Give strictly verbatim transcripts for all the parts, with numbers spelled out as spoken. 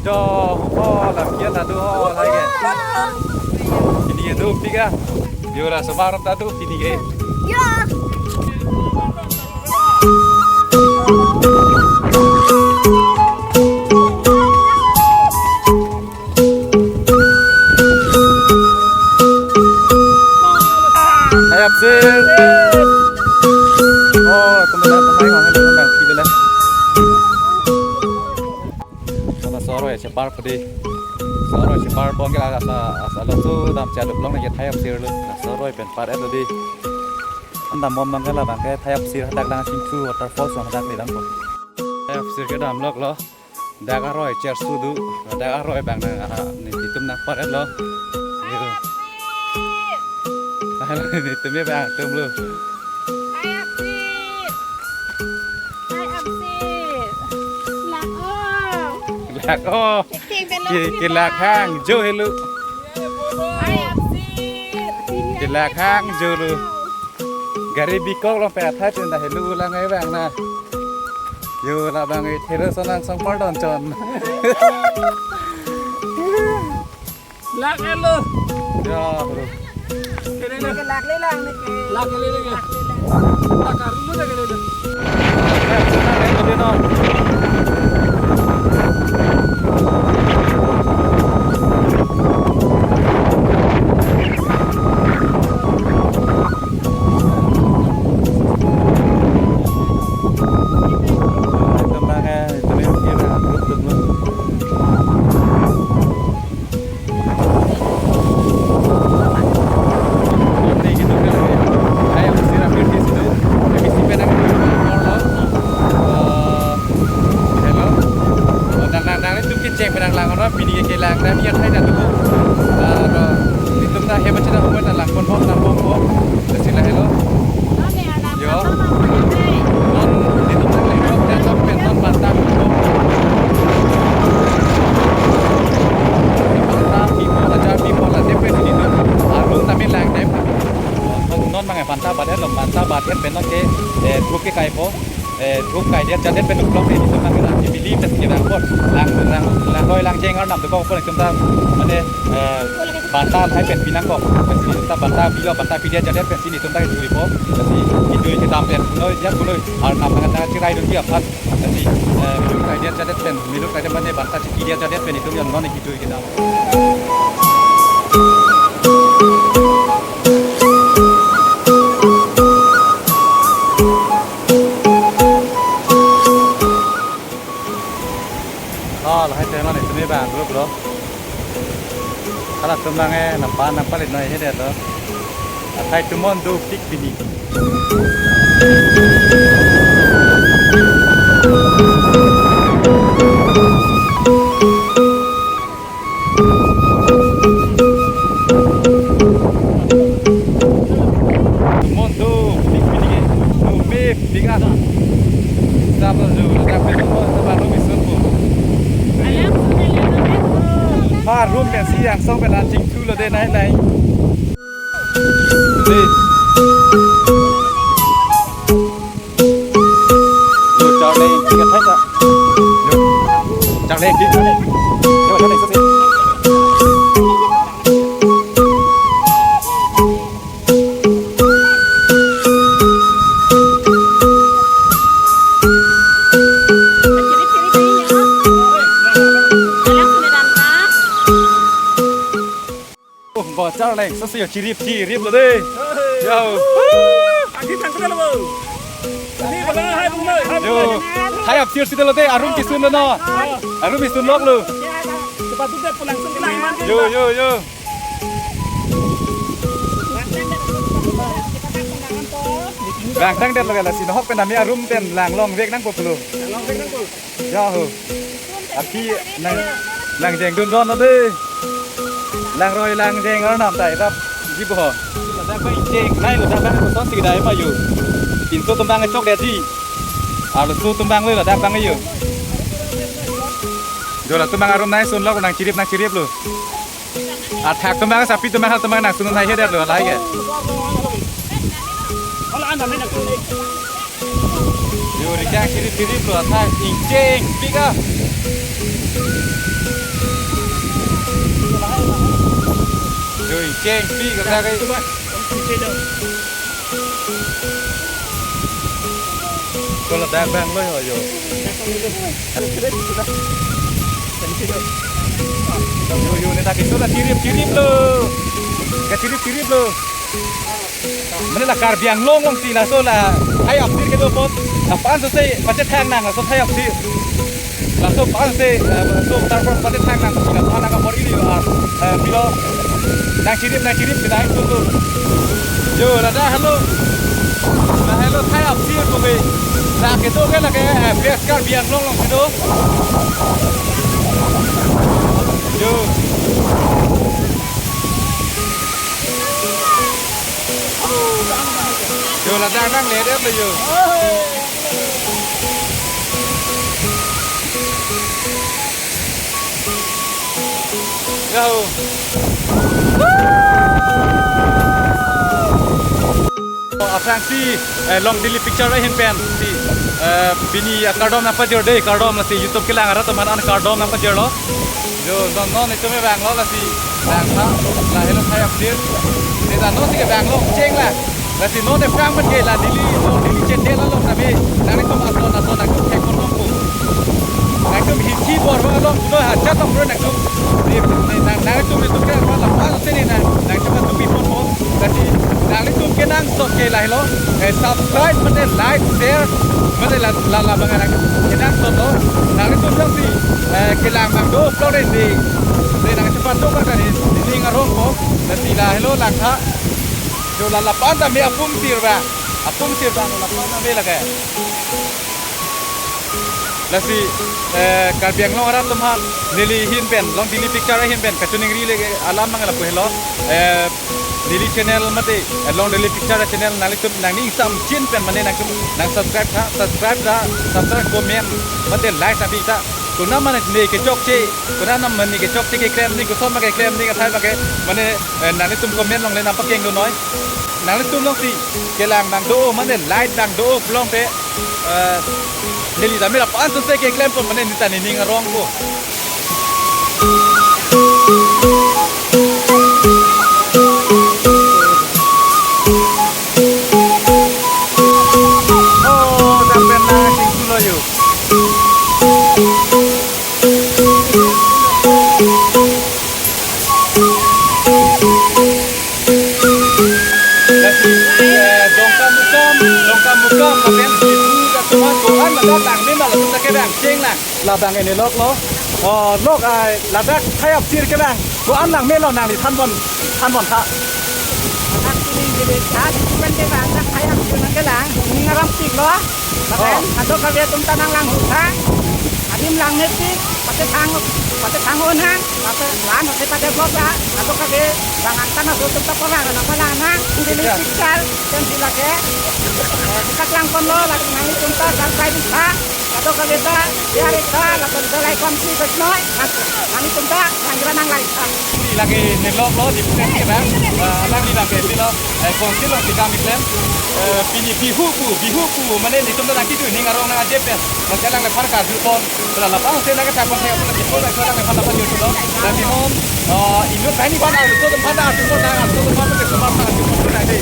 Jo, oh, lam kian ta do, oh, lagi. Pini ke dopik ah. Yo, la sobar ta do, pini ke. Ya. Hai apsir. Oh, teman-teman, hai, hai, hai, hai, hai. Laso aroi cheparpo dei. Laso aroi cheparpo ke la asa, asa lo tu dam cha duk long na ke thai apsir lo. Laso aroi pen par-et lo dei. An dam bom nang ke labang ke thai apsir hadak dang chingthu waterfall song hadak le dang ko. Thai apsir ke damlok lo. Dak aroi chersu do. Dak aroi abang nang, ah, nelitum nangpar-et lo. Yo. Halo, nelitum ya bang, tum lo. Hai apsir. Hai apsir. Lak o. Lak o. Acting pen lo. Ke, kelak hangjo helo. Hai apsir. Kelak hangjo lo. Gari bikok long pe athai tin ta helo lang ai bang na. Yo, labang e thero sonang song pardon chon. Lak elo. Ya, bro. Kene na. Lak le lang ne ke. Lak le le ke. Lak le lang. Lak karu lo na kene na. Hello. Nang nang nang nelitum kecheng penang lang ora pini kelang dan ia thai dan tu. Ah, ro. Nelitum ta hebat cina humai ta lang pon pon lang pon pon. Sila hello. Yo. Non nelitum ta lang pon dan sampai non Banta pon. Banta pon ajar pon la depe nelitum. Arum tame lang dem. Non mangai Banta bat-et lo, Banta bat-et pen non ke, eh, dhup ke kaipo. Eh, dhup kaidet jadet pen uklok ke nelitum nang nang bili pen ke bang pon. Lang, lang, langroi langjeng arnam tu ko pon nelitum ta mane, eh, Banta lahai pen pinang ko. Pensi nelitum ta Banta bilo, Banta pidet jadet pensi nelitum ta kejui po. Pensi kejui kedam pen punoi, ya punoi arnam nang nang chirai dun dia pan. Pensi, eh, miluk kaidet jadet pen, miluk kaidet mane Banta chikidet jadet pen nelitum ya non kejui kedam. Oh, lahai tema ni tumi bang grup lo. Hala tum bang eh, nampan nampan it noi he dei to. Akai tumon dopik pini. Tumon dopik pini ke. Dopik pik ah. Sapa jo, sapa jo, sapa room isun po. Ha, room pensi angsong pen an chingthu lo dei nai nai. Dei. Yo, charleng, tiga thai ta. Yo. Charleng, tiga. Yo, charleng, sesi. Oh, bo charleng, sesi yo chirip chirip lo dei. Yo. Agi sang kena lo bo. Ini bagaimana hai bung mai? Hai bung mai. Yo. Hai apsir sida lo dei, arum kisun lo no. Arum isun lok lo. Cepat juga pulang sungkla iman. Yo, yo, yo. Bang tang det lo kala sino hok pen ami arum pen lang longvek nangpo pulo. Lang longvek nangpo. Yo ho. Aki nang, langjeng dun ron lo dei. Langroi langjeng arnam ta irap ji bo ho. Ladak bang jeng nai ladak bang koson si dai ma yo. Pinso tumbang chok dei ji. Arloso tumbang lo ladak bang yo. Jo latum bang arum nai sun lo nang chirip nang chirip lo. Athak tumbang sapi tumbang hal tumbang nang sun nai he det lo lahai ke. Yo, rikang chirip chirip lo athak ingcheng pik ah. Joi, cheng pi ka ka. Ko ladak bang lo yo yo. Yo yo, ne ta kiso ta chirip chirip lo. Ka chirip chirip lo. Mane la Karbi Anglong alongsi laso la Thai Apsir kedo apot, la panso se pachethang nang laso Thai Apsir. Laso panso se, eh, laso tarpon pachethang nang si la pana ka bor ili lo ar, eh, pilo. Nang chirip, nang chirip, kita itu tu. Yo, ladak halo. La halo Thai Apsir ko be. La kedo ke la ke, eh, best Karbi Anglong alongsi do. Yo. Yo, ladak nangledet lo yo. Yo. Aphrangsi, eh, Long Delhi Picture ahin pen si, eh, pini akardom nangpajir dei, kardom lasi YouTube kelang arat atum aphan an kardom nangpajirlo. Yo, non non itum me bang lo lasi. Bang tha, la helo Thai Apsir. Ne ta non si ke bang lo, cheng la. Lasi non de prang pen ke la Delhi, Long Delhi chete la lo na me. Nanglitum ason ason nangtum thek kon nong pu. Nangtum hithi bor ba along puno ha chat tong bro nangtum. Ne, ne, nang, nangtum itum ke la panso se ne nang, nangtum atupi pon pon. Lasi nanglitum kenangsot ke la helo, eh, subscribe mate like, share, mate la, la, la bang nang kenangsot lo. Nanglitum jongsi, eh, kelang bang do vlog re di. Di nang cepat do kan di, di ning arong ko. Lasi la helo lang tha. Jo la la pan ta me apum sir ba. Apum sir ba la pan ta me lake. Lasi, eh, Karbi Anglong arat atum aphan neli ahin pen, Long Delhi Picture ahin pen kachiningri le alam nang lapu helo. Eh, neli channel mate, eh, Long Delhi Picture channel nanglitum nangning samjin pen mane nangtum nang subscribe tha, subscribe tha, subscribe, comment mate like tha pi tha. Konat mane ne kechokche, konat mane ne kechokche keklem ni, koson ma keklem ni, kathai ma ke mane, eh, nanglitum comment along le nangpakeng do noi. Nanglitum alongsi kelang bang do mane light bang do pulote, eh, neli ta me la panso se keklem pon mane ne ta nening arong ko. Oh, dapen na sing sulo yo. Lasi, eh, Dongkamukam, Dongkamukam, lapen Diphu, latum aphan ko-an ladak langme ma latum ta kevang cheng lang. La bang ene lok lo. Oh, lok ai ladak Thai Apsir kevang. Ko-an langme lo nangli than pon, than pon tha. Ladak pini jilid tha, pen kevang dak Thai Apsir nangkelang. Ning arong pik lo. Lapen, oh, kadokave atum ta nanglang hu tha. Adim langme pik, pachethang, pachethang un tha. Lapen, lan pachethang develop tha. Kadokave bang angtan aso atum ta palang, nangpalang nang. Delhi, ya, Picture, pen si lake. Eh, si kaklang pon lo, lake nanglitum ta subscribe tha. Kadokave ta share tha, lapen bell icon si bes noi. Nanglitum ta nang kira nang like tha. Lake ne lok lo, di pute si ba. Eh, alangli lake si lo. Eh, council alongsi kam keklem. Eh, pini Bihu pu, Bihu pu, mane netum ta nangkitu ning arong nang aje pen. Nangkelang le phan karju pon. Pula la pang se nangkethak pon thek pon la Bihu la kelang le phan la phan yo lo. Lasi non, eh, inut kaini phan arju pon phan arju pon nang arju pon phan pon ke semar phan arju pon pon nang dei.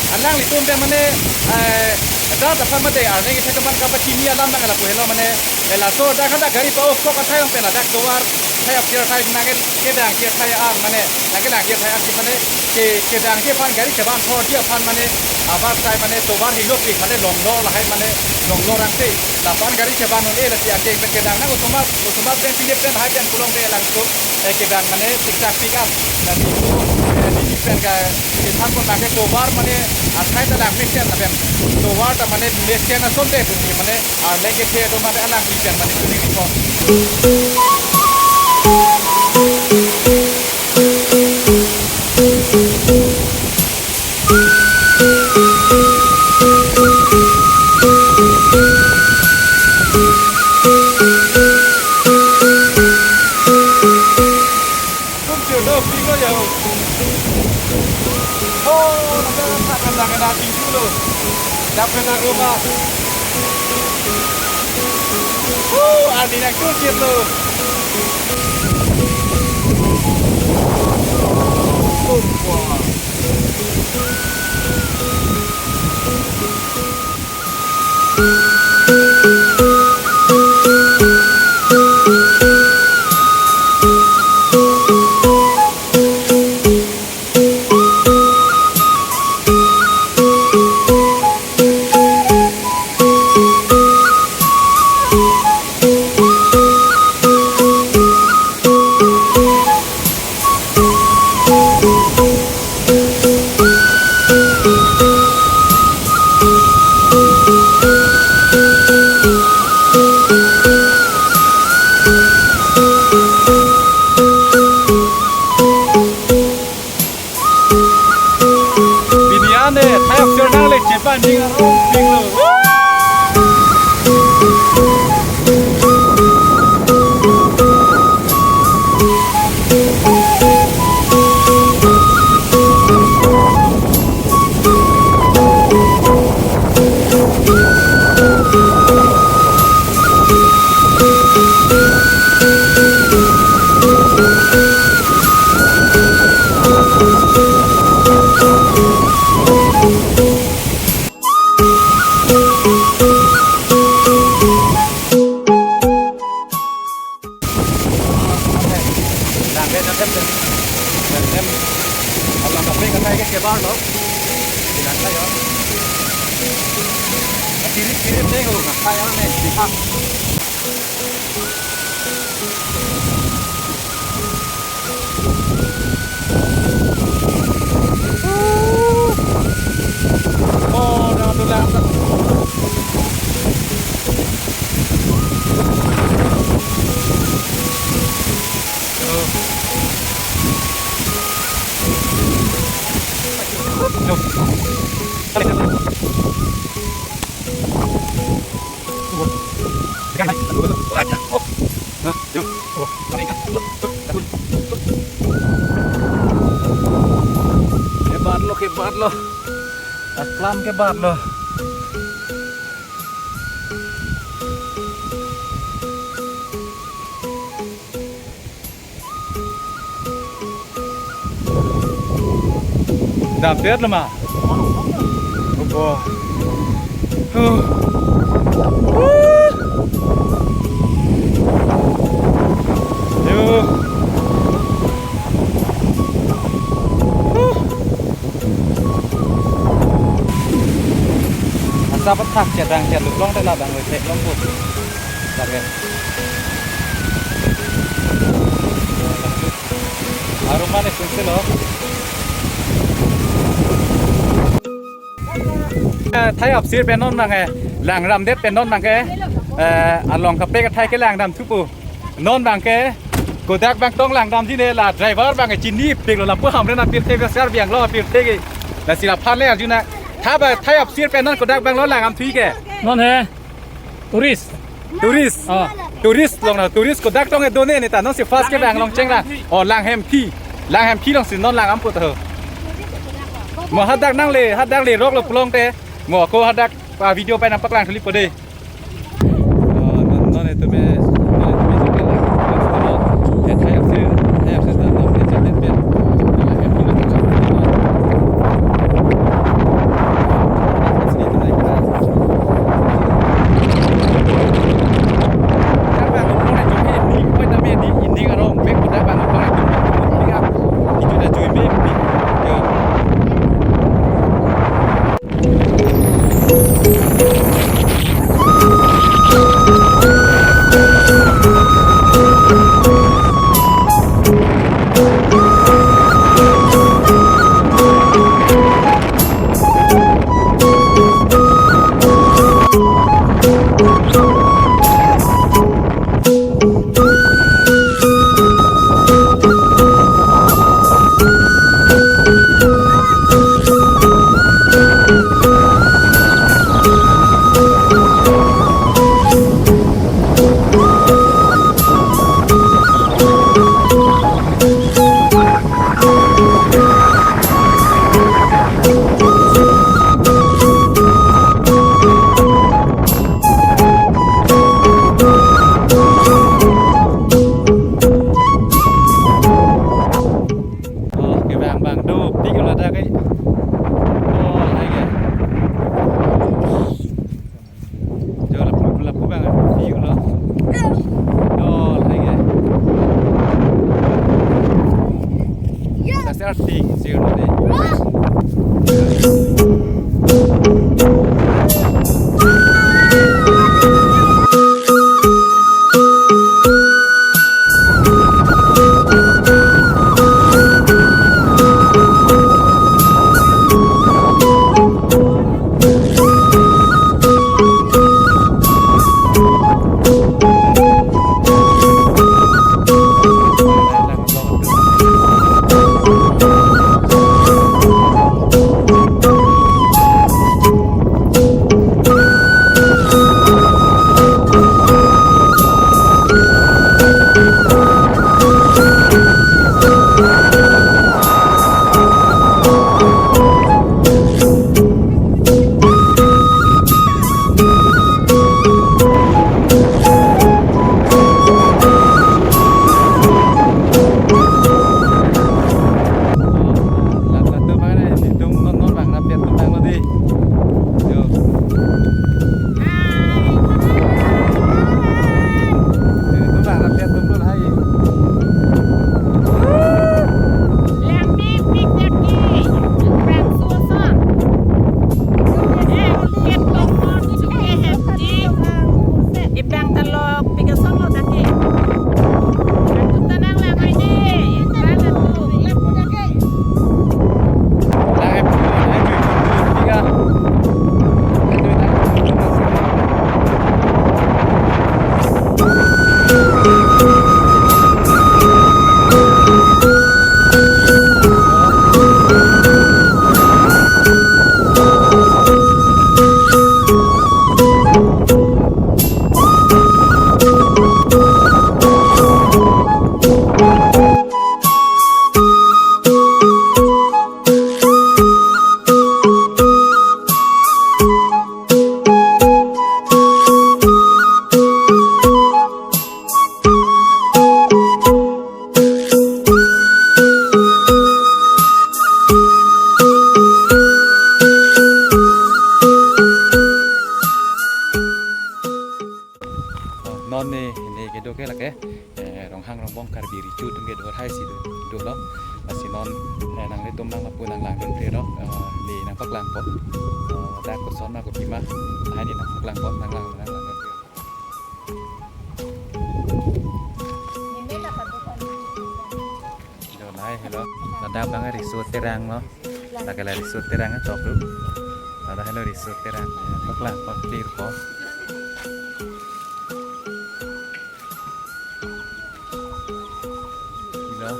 Alanglitum pen mane, eh, dak aphan mate arni ke teman kapachini alam nang lapu helo mane, eh, laso dak hadak gari pa-ok kok athai pen ladak tovar, Thai Apsir athai nangke kedang ke athai ar mane, nangkelang ke athai ar si mane, ke, kedang ke aphan gari cheban thor di aphan mane, abar sai mane tovar hingno pik mane longlo lahai mane longlo rang si. Lapen gari cheban un-e lasi ake pen kedang nang osomar, osomar pen pinep pen hai pen pulote langtum, eh, kedang mane tiktak pik an. Lasi, eh, neli pen ka kethan pon lake tovar mane athai ta lang mesen lapen. Tovar ta mane mesen asonte pusi mane, ah, lengke the do mane alangli pen mane kuning ko. Kum sir do, piko ya. Oh, nang kena tinggi lo. Dapat nak rumah. Oh, ani nak kusir lo. Oh, wah. Pini ane, thai aksir nangle chepa ning arong ping lo. Dam det, dam det, dam det. Along kaprek athai ke kebar lo. Bilang kayo. Kiri, kiri, tengok, kayo ne, dipak. Oh, dah tu lah. Kebat lo, kebat lo. Aklam kebat lo. Dam det lo ma? Opo. Huh. Yo. Huh. Asa pathak chedang cheluk long te la dang le long ko. Lake. Arum mane sunse lo. Eh, thai apsir pen non bang ke, langram det pen non bang ke, eh, along kaprek athai ke langdam thupo. Non bang ke, kodak bang tong langdamji ne la driver bang ke chinipik lo lapu Hamren apirthe ke Karbi Anglong apirthe ke. Lasi laphan le arjuna. Tha ba thai apsir pen non kodak bang lo langdam thu ke. Non he. Tourist. Tourist. Ah. Tourist long na, tourist kodak tong do ne ne ta non si first ke bang long cheng lang. Oh, Langhemphi. Langhemphi long si non langdam po ta ho. Mo hadak nangle, hadak lerok lo pulote. Mo ako hadak pa video pai nangpaklang thuli po de. Oh, non, non itu me, non itu me juga lang. Thai apsir, thai apsir ta non itu me. Kilo ada kai. Oh, hai ke. Jo lapu, lapu bang, view lo. Jo, hai ke. Yo. Sa starting, view lo de. Latum bang, latum non non bang, rapiat tum bang lo di. Yo. Tum bang, rapiat tum lo hai. Langmepik jaki, Prangso ason. Eh, ket tong mon chuke hepji. Ibang talok pik ason lo jaki. Atu tanang lang aini. Rana tu. Oh, non ne, ne kedo ke lake, eh, Ronghang Rongbong Karbi Recho atum kedo hai si do, dolo. Lasi non, eh, nanglitum nang lapu nanglangdunpre lo, eh, ne nangpaklangpo. Eh, dak koson ma kopima, hai ne nangpaklangpo, nanglang, nanglang. Jo, lahai helo. Ladak bang riso terang lo. Lake la riso terang atok lo. Ladak helo riso terang. Paklang, paklir po. Helo.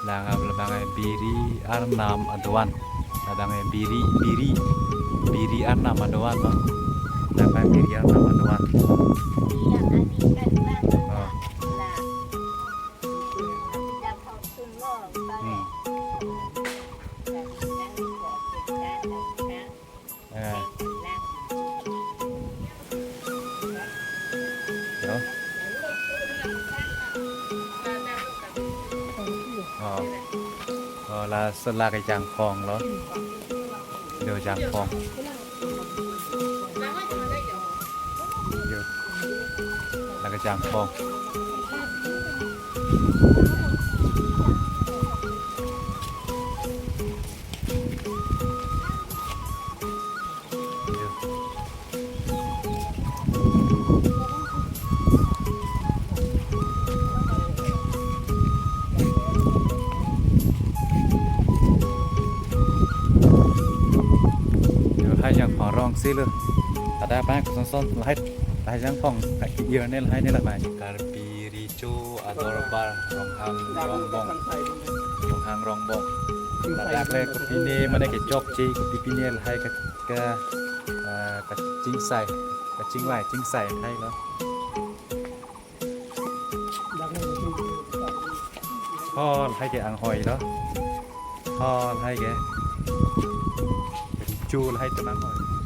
Lang ab labang ai Biri Arnam Adovan. Labang ai Biri, Biri, Biri Arnam Adovan, no? Labang Biri Arnam Adovan. Oh. Hmm. Eh. Yo. Oh. Oh, laso la kejangphong lo. Yo, jangphong. Yo. La kejangphong. Yo, lahai jangphong arong si lo. Ada apa yang kosong-kosong lahai, lahai jangphong, lahai ke-ir ne lahai ne la mai. Karbi Recho Adorbar Ronghang Rongbong. Ronghang Rongbong. Ladak le kopine mane kechokche, kopine lahai ke, ke, eh, kachingsai, kachingvai, chingsai hai lo. Ho lahai ke anghoi lo. Ho lahai ke. Chu lahai temang hoi.